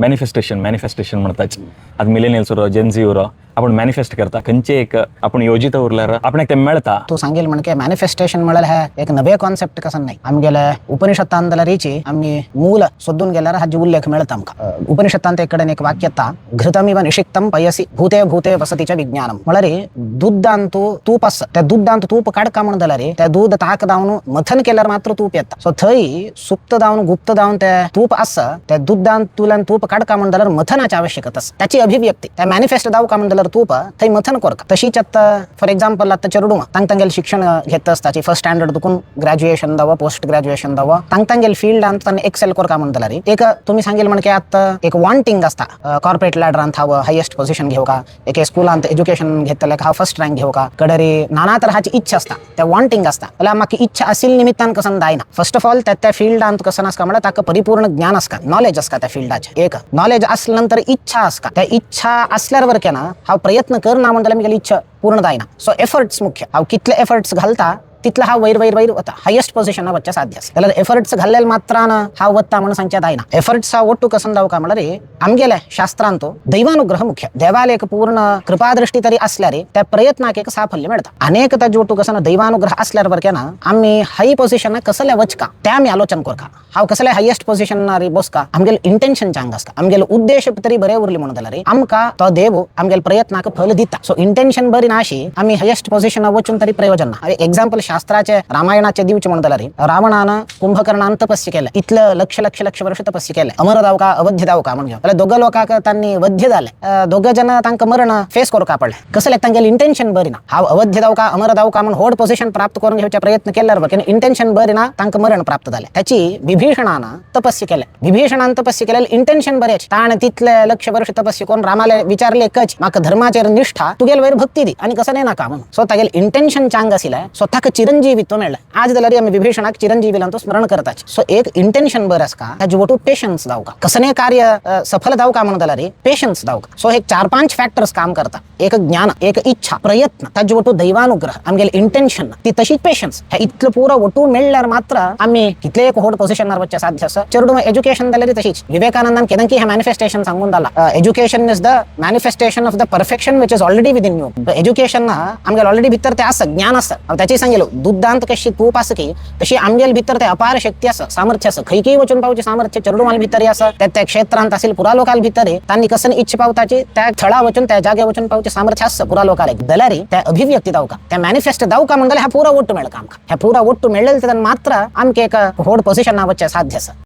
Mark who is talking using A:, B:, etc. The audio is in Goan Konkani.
A: Manifestation, manifestation म्हणताच. आतां मिलेनियल्स उरो, जेन्झी उरो, आपण मॅनिफेस्ट करता खंयचे एक आपण योजित उरल्यार आपणाक तें मेळता.
B: तूं सांगेल म्हणके मॅनिफेस्टेशन म्हळ्यार हे एक नवे कॉन्सेप्ट कसं नाही. आमगेले उपनिषत्तांतल्या रीची आम्ही मूल सोदून गेल्यार हाजी उल्लेख मेळता आमकां. उपनिषत्तांत एक कडेन एक वाक्य येता, घृतमिव निषिक्तम पयसी भूते भूते वसतीचे विज्ञानम. म्हळ्यार दुधांतु तूप आसा, त्या दुधांत तूप काडका म्हणून जाल्यार त्या दूध ताक दावन मथन केल्यार मात्र तूप येता. सो थंय सुप्त दावन गुप्त दावन ते तूप आसा, त्या दुधांतुल्यान तूप काडका म्हणून जाल्यार मथनाची आवश्यकता आसा. त्याची अभिव्यक्ती त्या मॅनिफेस्ट दावका म्हणून जाल्यार तूप थंय मथन करता. तशीच आतां फॉर एक्झाम्पल आतां चेडूं तांग तांगेले शिक्षण घेत आसताची, फर्स्ट स्टँडर्ड दुकून ग्रॅज्युएशन दावा, पोस्ट ग्रॅज्युएशन दावा, तांग तांगेले फिल्डांत तांणी एक्सेल करका म्हणून जाल्यार एक तुमी सांगेल म्हणके आतां एक वॉन्टिंग आसता, कॉर्पोरेट लॅडरांत हांव हायेस्ट पोझिशन घेवका, एके स्कुलांत एज्युकेशन घेतले हांव फर्स्ट रँक घेवका, कडरी नाना तराची इच्छा आसता, त्या वॉन्टिंग आसता. जाल्यार म्हाका इच्छा असील निमित्तान कसन जायना. फर्स्ट ऑफ ऑल त्या त्या फिल्डांत कसन आसता म्हळ्यार ताका परिपूर्ण ज्ञान आसता, नॉलेज आसता त्या फिल्डाचें. एक नॉलेज असल्या नंतर इच्छा आसता, त्या इच्छा असल्यावर बरं ना हांव प्रयत्न करना म्हणटल्यार म्हगेली इच्छा पूर्ण जायना. सो एफर्ट्स मुख्य. हांव कितले एफर्ट्स घालता तितला हा वयर वयर वयर वता, हायेस्ट पोझिशन वच्चे साध्य आसा. जाल्यार एफर्ट्स घाल्लेले मात्रान हांव वता म्हणून सांगचे जायना. एफर्ट्स हा ಒಟ್ಟು कसन जावका म्हळ्यार आमगेले शास्त्रांत दैवानुग्रह मुख्य. देवाले एक पूर्ण कृपादृष्टी तरी असल्यार त्या प्रयत्नाक एक साफल्य मेळता. अनेक ताजे ಒಟ್ಟು कसन दैवानुग्रह असल्यार बरं ना आमी हाय पोझिशन कसले वचका ते आमी आलोचन करका. हांव कसले हायेस्ट पोझिशनार बसका, आमगेले इंटेन्शन चांग आसता, आमगेले उद्देश तरी बरे उरले म्हणून जाल्यार आमकां तो देव आमगेले प्रयत्नाक फल दिता. सो इंटेन्शन बरी नाशी आमी हायेस्ट पोझिशन वचून तरी प्रयोजन ना. एक्झाम्पल शास्त्राचे रामायणाचे दिवचे म्हणून जाल्यार रावणान कुंभकर्णान तपस्या केले, इतलं लक्ष लक्ष लक्ष वर्ष तपस्या केले, अमर दावका अवध्य दावका म्हणून जाल्यार दोघं लोकांक तांणी वध्य जाले, दोघं जण तांकां मरण फेस करूका पडले. कसले तांगेले इंटेन्शन बरी ना. हांव अवध्य दावका अमर दावका म्हणून व्हड पोझिशन प्राप्त करून घेवचा प्रयत्न केल्यार बरं इंटेन्शन बरी ना, तांकां मरण प्राप्त जालें. त्याची विभीषणान तपस्या केले, विभीषणान तपस्या केले, इंटेन्शन बरेच, ताणें तितले लक्ष वर्ष तपस्या करून रामाले विचारले कच म्हाका धर्माचेर निष्ठा, तुगेल वयर भक्ती दी आनी कसं नाका म्हणून. सो तागेले इंटेन्शन चांग आशिल्लें, सो ताका चिरंजीवित्व मेळ्ळें. आज जाल्यार आमी विभीषणाक चिरंजीवी तो स्मरण करताच. सो एक इंटेन्शन बरं आसका, ताजे वटू पेशन्स दावका, कसने कार्य सफल दावका म्हणून जाल्यार पेशन्स दावका. सो हे चार पांच फॅक्टर्स काम करता, एक ज्ञान, एक इच्छा, प्रयत्न, ताजे वटू दैवानुग्रह, आमगेले इंटेन्शन, ती तशीच पेशन्स. हे इतलं पुरो वटू मेळ्ळ्यार मात्र आमी कितले एक व्हड पोझिशनार वचचें साध्य आसा. चेडूं एज्युकेशन जाल्यार तशीच विवेकानंदान केदंकी हे मॅनिफेस्टेशन सांगून जाला, education is the manifestation of the perfection which is already within you. Education आमगेले ऑलरेडी भितर ते आसा, ज्ञान आसा. हांव त्याची सांगेलो दुधांत कशी तूप आसा की तशी आमगेले भितर ते अपार शक्ती आसा, सामर्थ्य आसा, खंय खंय वचून पावचे सामर्थ्य चेडूं भितर आसा. त्या त्या क्षेत्रांत असेल पुरा लोकांना भितर तांणी कसन इच्छा पावताची त्या थळा वचून त्या जागे वचून पावचे सामर्थ्य आसा पुरा लोकांक. जाल्यार त्या अभिव्यक्ती दावका, त्या मॅनिफेस्ट दावका म्हणल्यार ह्या पुरा ಒಟ್ಟು मेळका आमकां. ह्या पुरा ಒಟ್ಟು मेळ्ळें मात्र आमकां एक व्हड पोझिशना वचचें साध्य आसा.